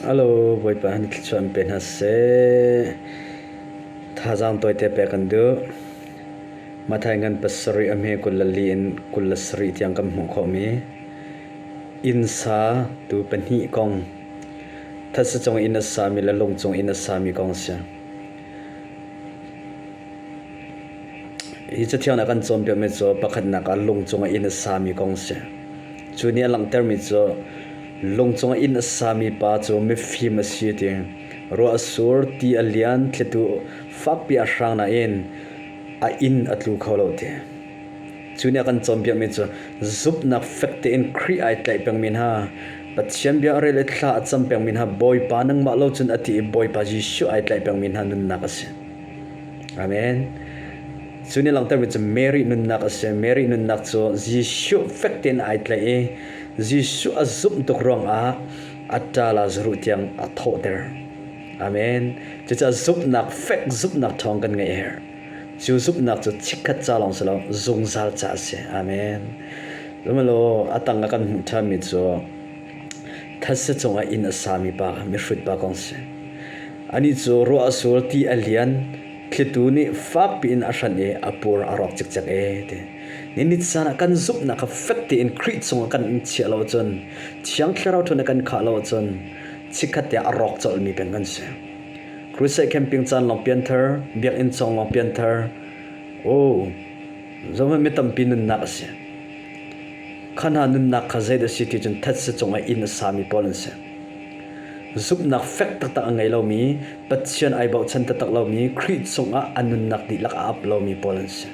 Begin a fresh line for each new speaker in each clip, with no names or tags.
Hello, Bawipa han thluachuah in pe hna seh. Thazaang tawite pek kan duh. Matthai ngan pasarih a hme 24 in 27 tiang kan hmuh khawhmi inn sa tu pahnih kong thetse cung inn a sami le lung cung inn a sami kong a si. Hi cathiang ah kan cawnpiakmi cu pakhatnak ah lung cungah inn a sami kong a si. Cu nih a langhtermi cu lung cungah inn a sami pa cu mifim a si ti. Ruah a sur, ti a lian, thlitu fakpi a hrang nain a inn a tlu kho lo ti. Cu nih a kan cawnpiakmi cu zumhnak fek tein Khrih ai tlaih pengmi hna, Pathian bia a rel i thla a cam pengmi hna, Bawipa nangmah lo cun a ti i Bawipa Jesuh ai tlaih pengmi hna nunnak a si. Amen. Cu nih langhtermi cu Mary nunnak a si. Mary nunnak cu Jesuh fek tein ai tlaih i Jesuh a zumh tuk ruangah a ṭa Lazaruh tiang a thawhter. Amen. Cucaah zumhnak fek zumhnak ṭhawng kan ngeih a herh. Cu zumhnak cu chikkhat ca lawng si lo, zungzal ca a si. Amen. Sihmanhsehlaw a tang ah kan hmuh ṭhanmi cu Thetse cungah inn a sami pa kha mihrut pa kong si. Anih cu ruah a sur, ti a lian, thlitu nih fakpi in a hranh i a pur a rawk cikcek ee ti. Ni caan ah kan zumhnak kha fek tein Khrih cungah kan in chiah lo ahcun, Thiang Thlarau ṭhawn in kan khah lo ahcun, chikkhat te ah a rawk colhmi peng kan si. Crusade camping caan lawng pianthar, biakinn cawng lawng pianthar, oh, zohhmanh mi tampi nunnak a si. Kha hna nunnak kha zeidah a si ti cun thetse cungah inn a sami pawl an si. Zumhnak fek taktak a ngei lomi, Pathian ai bochan taktak lomi, Khrih cungah a nunnak dihlak a ap lomi pawl an si.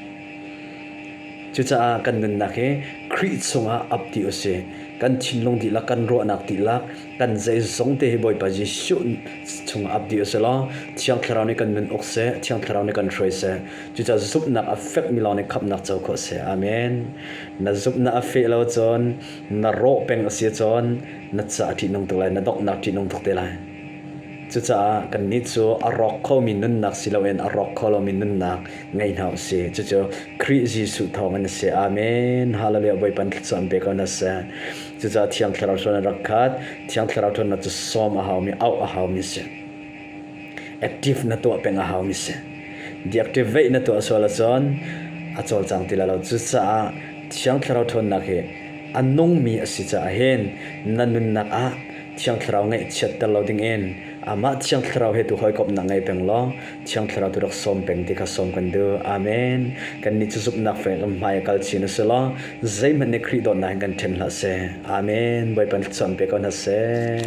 Cucaah kan nunnak hi Khrih chungah ap ti u sih. Kan thinlung dihlak, kan ruahnak dihlak, kan zeizong te hi Bawipa Jesuh chungah ap dih u sih law Thiang Thlarau nih kan nun uk seh, Thiang Thlarau nih kan hruai seh. Cucaah zumhnak a fekmi lawng nih khamhnak co khawh a si. Amen. Na zumhnak a feh lo cun, na rawh peng a si cun, na ca a ṭihnung tuk lai, na donghnak ṭihnung tuk te lai. Cucaah kannih cu a rawk khomi nunnak si loin a rawk kho lomi nunnak ngei hna u sih. Cucu Khrih Jesuh thawngin a si. Amen. Hallelujah. Bawipa thluachuah an pe ko hna seh. Cucaah Thiang Thlarau ṭhawn a rak khat. Thiang Thlarau ṭhawnnak cu sawm a haumi, auh a haumi a si. Active na tuah peng a haumi a si. Deactivate na tuah sual ahcun a cawlcang ti lai lo. Cucaah Thiang Thlarau ṭhawnnak hi a nungmi a si caah hin na nunnak ah Thiang Thlarau ngaihchiatter lo dingin amah Thiang Thlarau he tu hawikomhnak ngei peng law Thiang Thlarau tu rak sawm peng ti kha sawm kan duh. Amen. Kannih cu zumhnak fek in hmai a kal chin a si law zeihmanh nih Khrih dawtnak in kan ṭhen hlah seh. Amen. Bawipa thluachuah in pe ko hna seh.